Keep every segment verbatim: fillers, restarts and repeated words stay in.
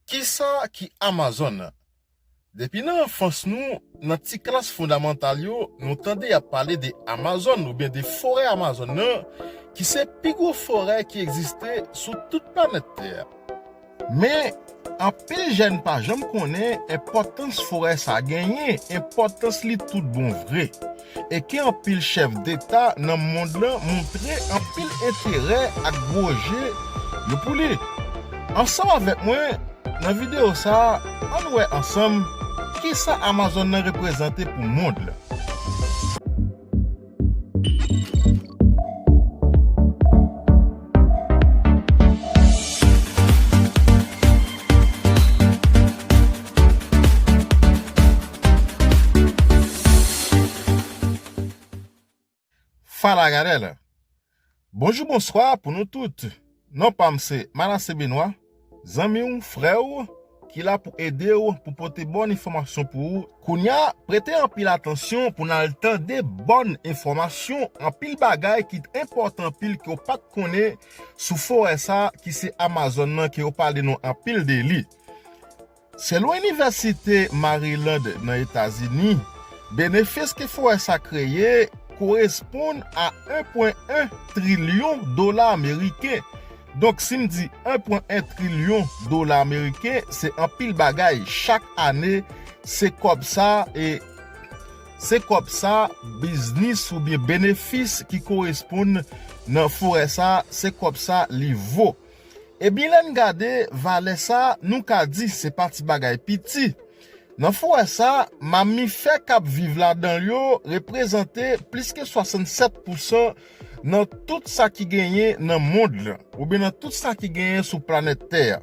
Kisa ki Amazòn? Depi nan anfans nou, nan ti klas fondamantal yo, nou tande y ap pale de Amazòn oubyen de forè Amazòn nan, ki se pi gwo forè ki egziste sou tout planèt tè a. Men, anpil jèn pa janm konnen enpòtans forè sa genyen, enpòtans li tout bon vre. E ke anpil chèf deta nan mond lan montre anpil enterè ak gwo je yo pou li. Ansanm avèk mwen, nan videyo sa a, ann wè ansanm kisa Amazòn nan reprezante pou mond lan. Fala, galera! Bonjou, bonswa pou nou tout. Non pa m se Manassé Benoît, zanmi w, frè w, ki la pou ede w, pou pote bòn enfòmasyon pou ou. Kounye a, prete anpil atansyon pou n al tande bòn enfòmasyon, anpil bagay ki enpòtan anpil ke w pa t konnen sou forè sa ki se Amazòn nan ke yo pale nou anpil de li. Selon Inivèsite Maryland nan Etazini, benefis ke forè sa kreye koresponn a en pwen en trilyon dola ameriken. Donk, si m di en pwen en trilyon dola ameriken, se anpil bagay. Chak ane, se kòb sa, e se kòb sa, biznis oubyen benefis ki koresponn nan forè sa, se kòb sa li vo. Ebyen, lè n gade valè sa, nou ka di se pa ti bagay piti. Nan forè sa, mamifè k ap viv ladan l yo reprezante plis ke swasannsèt pousan nan tout sa ki genyen nan mond lan, oubyen nan tout sa ki genyen sou planèt tè a.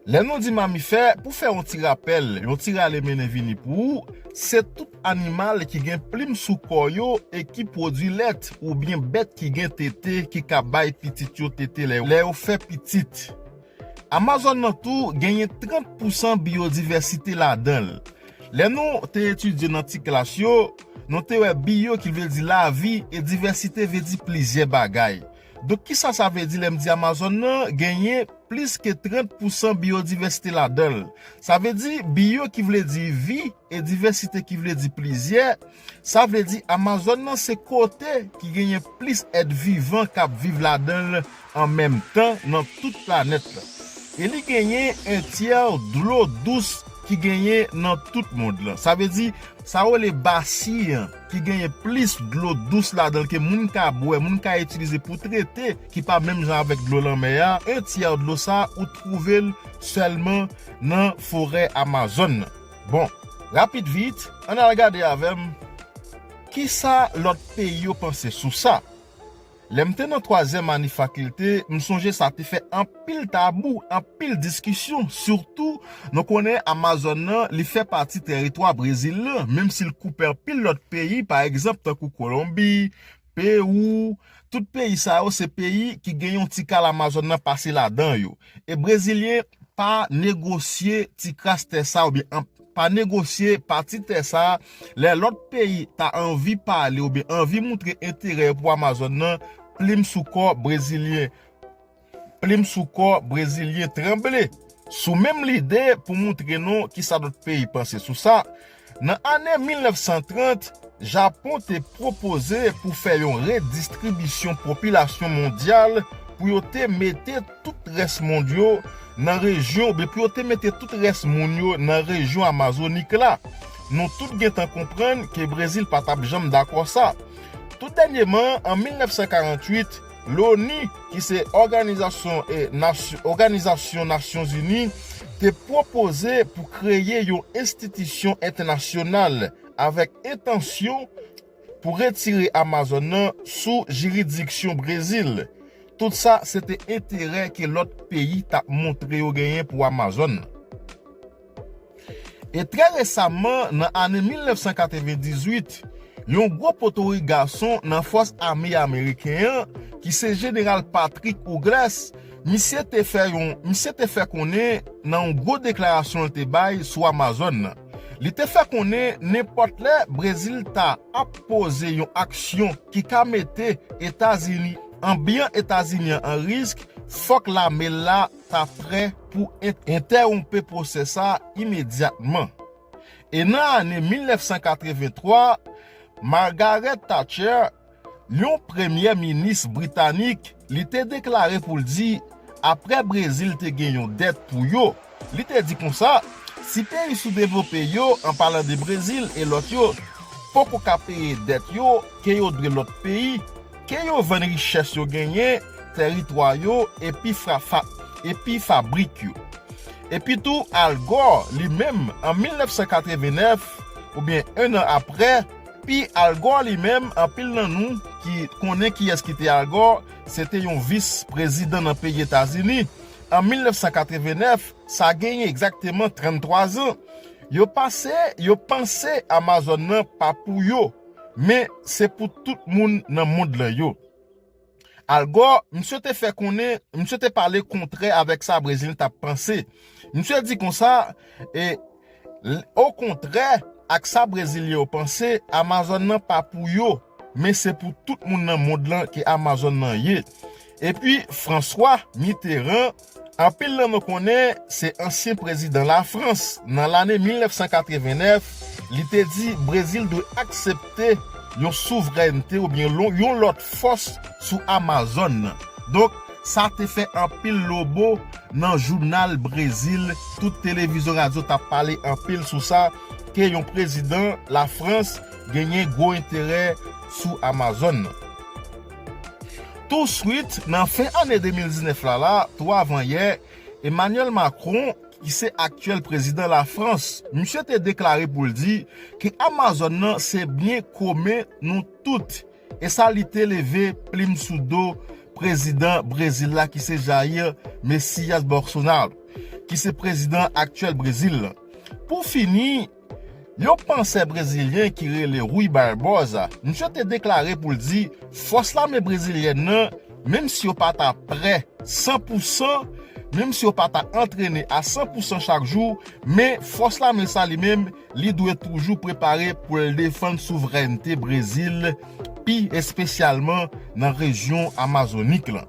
Lè nou di mamifè, pou fè yon ti rapèl, yon ti rale mennen vini pou ou, se tout animal ki gen plim sou kò yo e ki pwodui lèt, oubyen bèt ki gen tete ki ka bay pitit yo tete lè, lè yo fè pitit. Amazòn nan tou genyen trant pousan biyodivèsite ladan l. Lè nou te etidye nan ti klas yo, nou te wè biyo ki vle di lavi e divèsite vle di plizyè bagay. Donk, kisa sa vle di lè m di Amazòn nan genyen plis ke trant pousan biyodivèsite ladan l? Sa vle di biyo ki vle di vi e divèsite ki vle di plizyè. Sa vle di Amazòn nan se kote ki genyen plis èt vivan k ap viv ladan l an menm tan nan tout planèt la. E li genyen en tyè dlo dous ki genyen nan tout mond lan. Sa vle di, sa yo rele basin an, ki genyen plis dlo dous ladan l ke moun ka bwè, moun ka itilize pou trete, ki pa menm jan avèk dlo lanmè a, en tyè dlo sa, ou twouve l sèlman nan forè Amazòn nan. Bon, rapid vit, ann al gade avè m kisa lòt peyi yo panse sou sa. Lè m te nan twazyèm ane fakilte, m sonje sa te fè anpil tabou, anpil diskisyon, sitou nou konnen Amazòn nan, li fè pati tèritwa Brezil lan, menm si l koupe anpil lòt peyi, pa egzanp, tankou Kolonbi, Pewou, tout peyi sa yo se peyi ki gen yon ti kal Amazòn nan pase ladan yo. E Brezilyen pa negosye ti kras tè sa oubyen an, pa negosye pati tè sa. Lè lòt peyi ta anvi pale oubyen anvi montre enterè yo pou Amazòn nan, plim sou kò Brezilyen, plim sou kò Brezilyen tranble. Sou menm lide, pou montre nou kisa lòt peyi panse sou sa, nan ane mil nèf san trant, Japon te pwopoze pou fè yon redistribisyon popilasyon mondyal, pou yo te mete tout rès mond yo nan rejyon, oubyen pou yo te mete tout rès moun yo nan rejyon amazonik la. Nou tout gentan konprann ke Brezil pa t ap janm dakò sa. Tou dènyèman, an mil nèf san karanntuit, Loni, ki se Òganizasyon, e, Nasy-, Òganizasyon Nasyon Zini, te pwopoze pou kreye yon enstitisyon entènasyonal avèk entansyon pou retire Amazòn nan sou jiridiksyon Brezil. Tout sa, se te enterè ke lòt peyi t ap montre yo genyen pou Amazòn nan. E trè resaman, nan ane mil nèf san katrevendizuit, yon gwo potorik gason nan fòs ame ameriken an, ki se Jeneral Patrick Ruggles, misye te fè yon, misye te fè konnen nan yon gwo deklarasyon l te bay sou Amazòn nan. Li te fè konnen nenpòt lè Brezil ta ap poze yon aksyon ki ka mete Etazini, anbyan Etazini an an risk, fòk lame l la ta prè pou en- entèwonpe pwosè sa a imedyatman. E nan ane mil nèf san katrevenntwa, Margaret Thatcher, yon premyè minis britanik, li te deklare pou l di, apre Brezil te gen yon dèt pou yo, li te di konsa, si peyi soudevlope yo, an palan de Brezil e lòt yo, poko ka peye dèt yo ke yo dwe lòt peyi, ke yo vann richès yo genyen, tèritwa yo, epi frafa- epi fabrik yo. Epi tou, Al Gore, li menm, an mil nèf san katrevennèf, oubyen en an apre, pi Al Gore li menm, anpil nan nou ki konnen kiyès ki te Al Gore, se te yon vis prezidan nan peyi Etazini. An mil nèf san katrevennèf, sa genyen egzakteman tranntwa zan. Yo pase, yo panse Amazòn nan pa pou yo, men se pou tout moun nan mond lan yo. Al Gore, misye te fè konnen, misye te pale kontrè avèk sa Brezilyen t ap panse. Misye di konsa, e, l- okontrè ak sa Brezilyen yo panse, Amazòn nan pa pou yo, men se pou tout moun nan mond lan ke Amazòn nan ye. Epi, François Mitterrand, anpil nan nou konnen, se ansyen prezidan Lafrans. Nan lane mil nèf san katrevennèf, li te di Brezil dwe aksepte yon souvrènte oubyen lon- yon lòt fòs sou Amazòn nan. Donk, sa te fè anpil lobo nan jounal Brezil, tout televizyon, radyo t ap pale anpil sou sa, ke yon prezidan Lafrans genyen gwo enterè sou Amazòn nan. Touswit, nan fen ane de mil diznèf la, la, tou avan yè, Emmanuel Macron, ki se aktyèl prezidan Lafrans, misye te deklare pou l di ke Amazòn nan se byen komen nou tout. E sa li te leve plim sou do prezidan Brezil la ki se Jair Messias Bolsonaro, ki se prezidan aktyèl Brezil lan. Pou fini, yon pansè brezilyen ki rele Rui Barbosa, misye te deklare pou l di fòs lame brezilyèn nan, menm si yo pa ta prè san pou san, menm si yo pa ta antrene a san pou san chak jou, men fòs lame sa li menm, li dwe toujou prepare pou l defann souvrènte Brezil, pi espesyalman nan rejyon amazonik lan.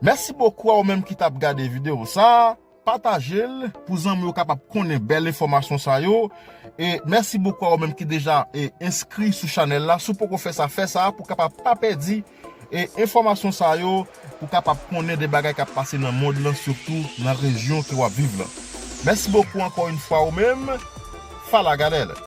Mèsi bokou a ou menm ki t ap gade videyo sa a. Pataje l pou zanmi w kapab konnen bèl enfòmasyon sa yo. E mèsi bokou a ou menm ki deja e, enskri sou chanèl la. Si w poko fè sa, fè sa pou w kapab pa pèdi e, enfòmasyon sa yo, pou w kapab konnen de bagay k ap pase nan mond lan, sitou nan rejyon ke w ap viv lan. Mèsi bokou ankò yon fwa ou menm. Fala galera!